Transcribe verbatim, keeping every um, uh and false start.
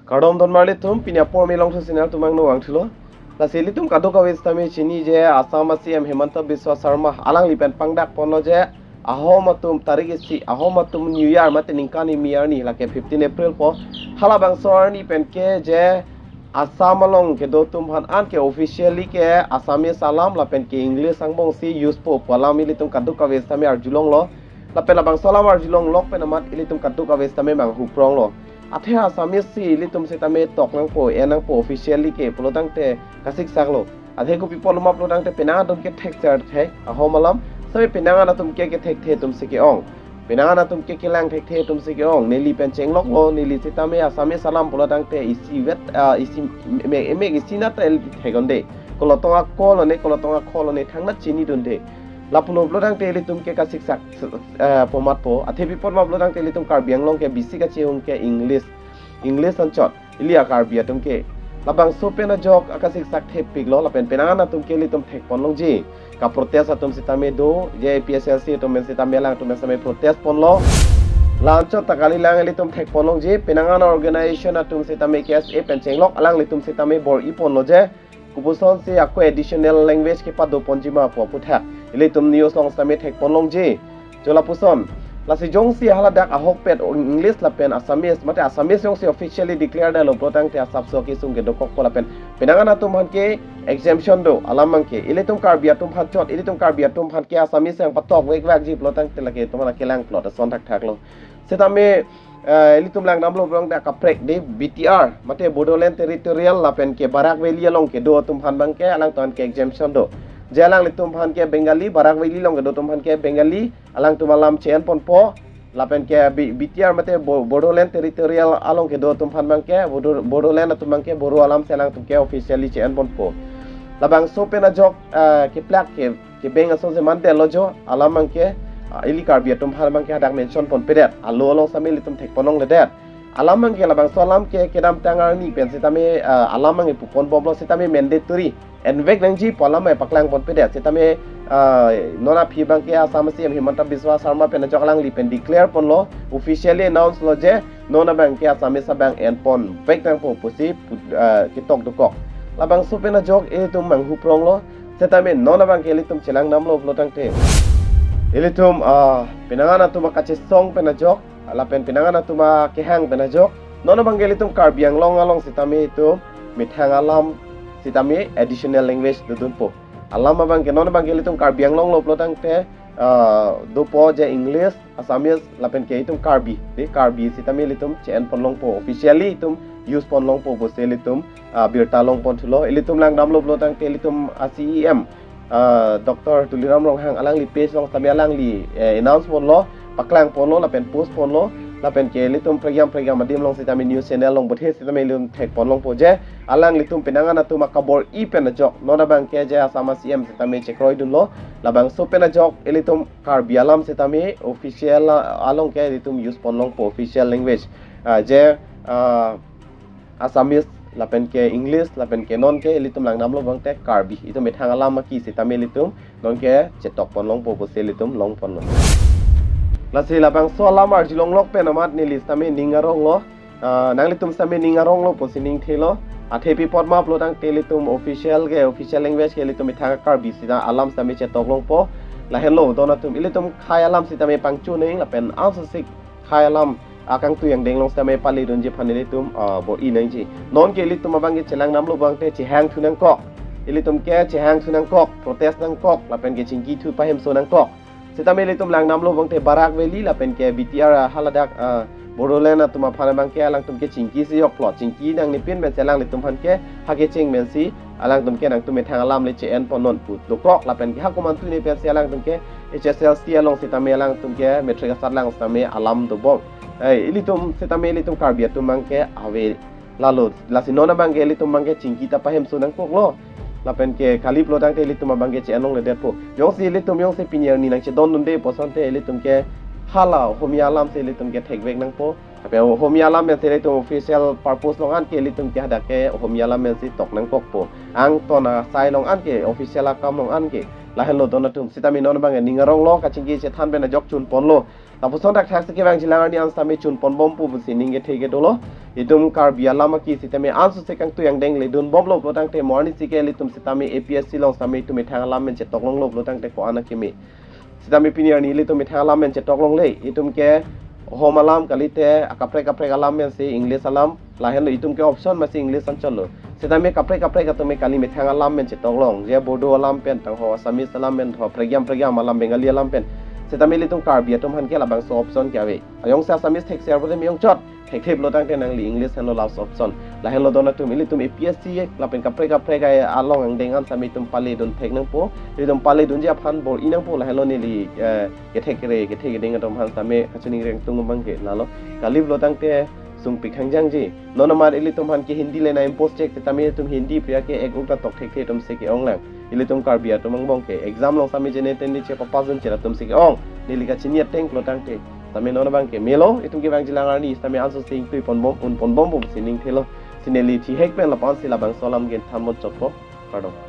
Kardom donmarlitum, pini apor Milong Thu channel atum angno vangthulo. Lasi ilitum kadokave sitame chini je Assam a-C M Himanta Biswa Sarma alangli pen pangdak ponlo je Ahom atum tarik isi, Ahom atum New Year mate ningkan imi arni, lake fifteen April po. Halabangso arni pen ke je Assam along kedo atum aphan anke officially ke Assamese alam lapen ke English angbong si use po pu alam ilitum kadokave sitame arjulonglo. Lapen labangso alam arjulonglok pen amat ilitum kadokave sitame manghu pronglo. Athe Assamese si ilitum sitame tok nangpo, en nangpo officially ke pulotangte kasiksak lo. Athe kopi apotlo ma pulotangte penang atum ke thekser thek Ahom alam, sitame penang atum ke kethekthe atum si ke-ong. Penang atum ke kelang thekthe atum si ke-ong. Neli pen chengloklo, neli sitame Assamese alam pulotangte isi vet, ah, isi me, me isi nat el thekonde. Kolotong akol ne, kolotong akol ne thangnat chinidunde. Lapulo pulotangte ilitum ke kasiksak, eh, pu amat po. Athe pi apot ma pulotangte ilitum Karbi Anglong ke bisi kachehung ke English, English anchot. Ili a-Karbi atum ke. Labangso pen ajok akasiksak thepiklo, lapen penang atum ke ilitum thekponlongji. Ka-protest atum sitame do, je A P H L C atum pen sitame alangtum pen sitame protest ponlo. La anchot ta kalilang, ilitum thekponlongji, penang an organization atum sitame K S A pen chenglok alanglitum sitame bor-i ponlo je. Kopuson si ako additional language kepado ponji ma pu aputhak ilitum news along sitame thekponlongji. Jo lapuson. Lasi jongsi haladak ahokpet English lapen Assamese, mate Assamese jongsi officially declare detlo pulotangte asapso kesung ke dokokpo lapen penang an atum aphan ke exemption do, alam abang ke. Ilitum Karbi atum aphan chot, ilitum Karbi atum aphan ke Assamese yang patok vekvakji pulotangte lake itum aphan kelang plot ason thakthak lo. Sitame, eh, ilitum langdamlo pulotangte kaprek de B T R, mate Bodoland Territorial lapen ke Barak Valley along kedo atum aphan abang ke alangtum aphan ke exemption do. Je alanglitum aphan ke Bengali, Barak Valley along kedo atum aphan ke Bengali, alangtum alam che-en ponpo, lapen ke B-, B T R mate Bo-, Bodoland Territorial along kedo atum aphan abang ke, Bodo-, Bodoland atum abang ke Boro alam si alangtum ke officially che-en ponpo. Labangso pen ajok, eh, keplak ke, kebeng ason si mandetlo jo, alam abang ke, ah, ili Karbi atum aphan abang ke hadak mention ponpedet. Alo along sitame ilitum thekponlongledet. Alam abang ke labangso alam ke kedamtang arni pen sitame, ah, alam abang ke pupon bomlo sitame mandatory. Envek nangji pu alam abang paklang ponpedet. Sitame, ah, non aphi abang ke Assam a-C M Himanta Biswa Sarma pen ajok alangli pen declare ponlo, officially announce lo je, non abang ke Assamese abang en ponvek nangpo pusi pu-, ah, ketok dokok. Labangso pen ajok ilitum manghu pronglo, sitame non abang ke ilitum chelangdamlo pulotangte. Ilitum, ah, penang an atum akachesong pen ajok, lapen penang an atum akehang pen ajok. Non abang ke ilitum Karbi Anglong along sitame itum methang alam sitame additional language dodunpo. Alam abang ke non abang ke ilitum Karbi Anglong lo pulotangte, ah, dopo je English, Assamese, lapen ke itum Karbi. De Karbi sitame ilitum che-en ponlongpo. Officially itum use ponlongpo pusi ilitum, ah, birta long ponthulo. Ilitum langdamlo pulotangte ilitum a-C E M, ah, Doctor Tuliram Ronghang alangli page along sitame alangli, eh, announce ponlo, paklang ponlo, lapen post ponlo, lapen ke ilitum prekjam prekjam adim along sitame news channel along buthe sitame ilitum thekponlongpo je, alanglitum penang an atum akabor-i pen ajok, non abang ke je Assam a-C M sitame chekroidunlo, labangso pen ajok ilitum Karbi alam sitame official, ah, along ke ilitum use ponlongpo official language. Ah, je, ah, Assamese, lapen ke English, lapen ke non ke ilitum langdamlo abang te Karbi. Itum methang alam aki sitame ilitum non ke chetok ponlongpo pusi ilitum long ponlo. Lasi labangso alam arjulonglok pen amat neli sitame ning aronglo. Ah, nanglitum sitame ning aronglo pusi ningthelo. Athe pi apot ma pulotangte ilitum official ke, official language ke ilitum methang Karbi sita alam sitame chetok longpo. Lahenlo don atum, ilitum khei alam sitame pangchuneng lapen amsasik khei alam akangtui angdeng along sitame pale dunji aphan ilitum, ah, bor-i nangji. Non ke ilitum abang ke chelangdamlo abang te chehangthu nangkok. Ilitum ke chehangthu nangkok, protest nangkok, lapen ke chingkithu pahemso nangkok. Sitame ilitum langdamlo abang te Barak Valley lapen ke B T R, ah, haladak, ah, Bodoland atum aphan abang ke alangtum ke chingkisi joklo. Chingki nangne pin pensi alanglitum aphan ke hakecheng pensi alangtum ke nangtum methang alam le che-en ponnon pu dokok lapen ke hakomantu ne pensi alangtum ke H S L C along sitame alangtum ke matric asatlang sitame alam dobom. Eh, ilitum sitame ilitum Karbi atum abang ke ave lalo. Lasi non abang ke ilitum abang ke chingki ta pahemso nangkoklo. Lapen ke kali pulotangte ilitum abang ke che-en longledetpo. Jongsi ilitum jongsi pini arni nangchedondunde pu asonte ilitum ke hala Ohomia alam si ilitum ke thekvek nangpo. Pe Ohomia alam pensi ilitum official purpose along anke ilitum ke hadak ke Ohomia alam pensi tok nangkokpo. Angton asai along anke, official akam along anke. Lahenlo don atum, sitame non abang ning aronglo, kachingki chethan pen ajok chunponlo. Lapuson thakthak si kevangjilang arni an sitame chunponbompo pusi ning kethe ke dolo. Itum Karbi alam aki sitame anso se kangtui angdeng ledunbomlo pulotangte mo arni si ke ilitum sitame A P S C along sitame itum methang alam pen chetok longlo pulotangte ko-an akeme. Sitame pini arni ilitum methang alam pen chetok longle, itum ke Ohom alam kalite akaprek kaprek alam pensi English alam, lahenlo itum ke option masi English anchotlo. Sitame kaprek kaprek atum ke kali methang alam pen chetok long, je Bodo alam pen tangho, Assamese alam pen tho, pregiam pregiam alam, Bengali alam pen. Sitame ilitum Karbi atum aphan ke labangso option ke ave. Ajongsi Assamese thekser pute me-ong chot, thekthe pulotangte nangli English henlo last option. Lahenlo don atum, ilitum A P S C lapen kaprek kaprek ai along angdeng an sitame itum paledun thek nangpo. Ilitum paledunji aphan bor-i nangpo, lahenlo neli, eh, kethek kere, kethek keding atum aphan sitame kachiningri ingtung abang ke lalo. Kali pulotangte sungpik hangjangji. Non amat ilitum aphan ke Hindi le na impose chek, sitame itum Hindi pria ke ek uk ta tok thekthe atum si ke-ong lang. Ilitum Karbi atum angbong ke exam along sitame jene teni chepapass dunchot atum si ke-ong. Neli kachini ateng pulotangte. Sitame non abang ke melo, itum kevangjilang arni sitame anso se ingtui ponbom, un ponbompo pusi ning thelo. Si neli thihek pen lapu-an si labangso alam ke thanbom chotpo. Kardom.